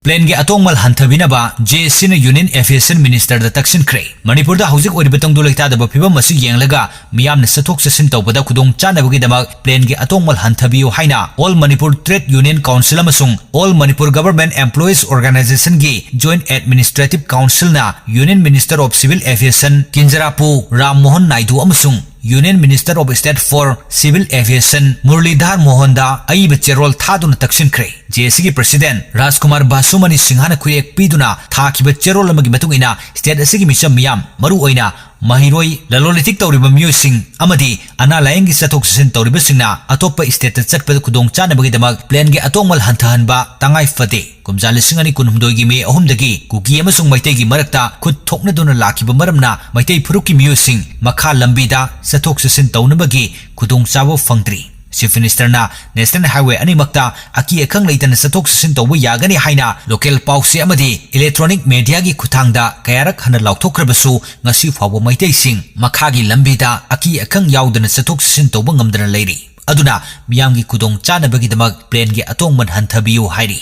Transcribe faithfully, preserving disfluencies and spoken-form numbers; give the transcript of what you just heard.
Planeꯒꯤ ꯑꯇꯣꯡꯃꯜ ꯍꯟꯊꯕꯤꯅꯕ JACꯅ Union Aviation Ministerꯗ ꯇꯛꯁꯤꯟꯈ꯭ꯔꯦ꯫ ꯃꯅꯤꯄꯨꯔꯗ ꯍꯧꯖꯤꯛ ꯑꯣꯏꯔꯤꯕ ꯇꯪꯗꯨ ꯂꯩꯇꯥꯗꯕ ꯐꯤꯕꯝ ꯑꯁꯤ ꯌꯦꯡꯂꯒ ꯃꯤꯌꯥꯝꯅ ꯆꯠꯊꯣꯛ ꯆꯠꯁꯤꯟ ꯇꯧꯕꯗ ꯈꯨꯗꯣꯡ ꯆꯥꯅꯕꯒꯤꯗꯃꯛ planeꯒꯤ ꯑꯇꯣꯡꯃꯜ ꯍꯟꯊꯕꯤꯌꯨ ꯍꯥꯏꯅ All Manipur Trade Union Council ꯑꯃꯁꯨꯡ All Manipur Government Employees Organizationꯒꯤ Joint Administrative Councilꯅ Union Minister of Civil Aviation ꯀꯤꯟꯖꯔꯥꯄꯨ Ram Mohan Naidu ꯑꯃꯁꯨꯡ Union Minister of State for Civil Aviation ꯃꯨꯔꯂꯤꯙꯥꯔ ꯃꯣꯍꯟꯗ ꯑꯏꯕ ꯆꯦꯔꯣꯜ ꯊꯥꯗꯨꯅ ꯇꯛꯁꯤꯟꯈ꯭ꯔꯦ꯫ JACꯒꯤ President ꯔꯥꯖꯀꯨꯃꯥꯔ ꯕꯥꯁꯨꯃꯅꯤ ꯁꯤꯡꯍꯅ ꯈꯨꯠꯌꯦꯛ ꯄꯤꯗꯨꯅ ꯊꯥꯈꯤꯕ ꯆꯦꯔꯣꯜ ꯑꯃꯒꯤ ꯃꯇꯨꯡ ꯏꯟꯅ, state ꯑꯁꯤꯒꯤ ꯃꯤꯆꯝ ꯃꯤꯌꯥꯝ, ꯃꯔꯨꯑꯣꯏꯅ ꯃꯍꯩꯔꯣꯏ, ꯂꯂꯣꯟ ꯏꯇꯤꯛ ꯇꯧꯔꯤꯕ ꯃꯤꯑꯣꯏꯁꯤꯡ ꯑꯃꯗꯤ ꯑꯅꯥ ꯂꯥꯌꯦꯡꯒꯤ ꯆꯠꯊꯣꯛ ꯆꯠꯁꯤꯟ ꯇꯧꯔꯤꯕꯁꯤꯡꯅ ꯑꯇꯣꯞꯄ stateꯇ ꯆꯠꯄꯗ ꯈꯨꯗꯣꯡ ꯆꯥꯅꯕꯒꯤꯗꯃꯛ planeꯒꯤ ꯑꯇꯣꯡꯃꯜ ꯍꯟꯊꯍꯟꯕ ꯇꯉꯥꯏ ꯐꯗꯦ꯫ ꯀꯨꯝꯖꯥ ꯂꯤꯁꯤꯡ ꯑꯅꯤ ꯀꯨꯟꯍꯨꯝꯗꯣꯏꯒꯤ ꯃꯦ ꯑꯍꯨꯝꯗꯒꯤ ꯀꯨꯀꯤ ꯑꯃꯁꯨꯡ ꯃꯩꯇꯩꯒꯤ ꯃꯔꯛꯇ ꯈꯨꯠ ꯊꯣꯛꯅꯗꯨꯅ ꯂꯥꯛꯈꯤꯕ ꯃꯔꯝꯅ ꯃꯩꯇꯩ ꯐꯨꯔꯨꯞꯀꯤ ꯃꯤꯑꯣꯏꯁꯤꯡ ꯃꯈꯥ ꯂꯝꯕꯤꯗ ꯆꯠꯊꯣꯛ ꯆꯠꯁꯤꯟ ꯇꯧꯅꯕꯒꯤ ꯈꯨꯗꯣꯡꯆꯥꯕ ꯐꯪꯗ꯭ꯔꯤ꯫ Chief Ministerꯅ National Highway ꯑꯅꯤꯃꯛꯇ ꯑꯀꯤ ꯑꯈꯪ ꯂꯩꯇꯅ ꯆꯠꯊꯣꯛ ꯆꯠꯁꯤꯟ ꯇꯧꯕ ꯌꯥꯒꯅꯤ ꯍꯥꯏꯅ local ꯄꯥꯎꯆꯦ ꯑꯃꯗꯤ electronic mediaꯒꯤ ꯈꯨꯠꯊꯥꯡꯗ ꯀꯌꯥꯔꯛ ꯍꯟꯅ ꯂꯥꯎꯊꯣꯛꯈ꯭ꯔꯕꯁꯨ, ꯉꯁꯤ ꯐꯥꯎꯕ ꯃꯩꯇꯩꯁꯤꯡ ꯃꯈꯥꯒꯤ ꯂꯝꯕꯤꯗ ꯑꯀꯤ ꯑꯈꯪ ꯌꯥꯎꯗꯅ ꯆꯠꯊꯣꯛ ꯆꯠꯁꯤꯟ ꯇꯧꯕ ꯉꯝꯗꯅ ꯂꯩꯔꯤ꯫ ꯑꯗꯨꯅ ꯃꯤꯌꯥꯝꯒꯤ ꯈꯨꯗꯣꯡ ꯆꯥꯅꯕꯒꯤꯗꯃꯛ planeꯒꯤ ꯑꯇꯣꯡꯃꯜ ꯍꯟꯊꯕꯤꯌꯨ ꯍꯥꯏꯔꯤ꯫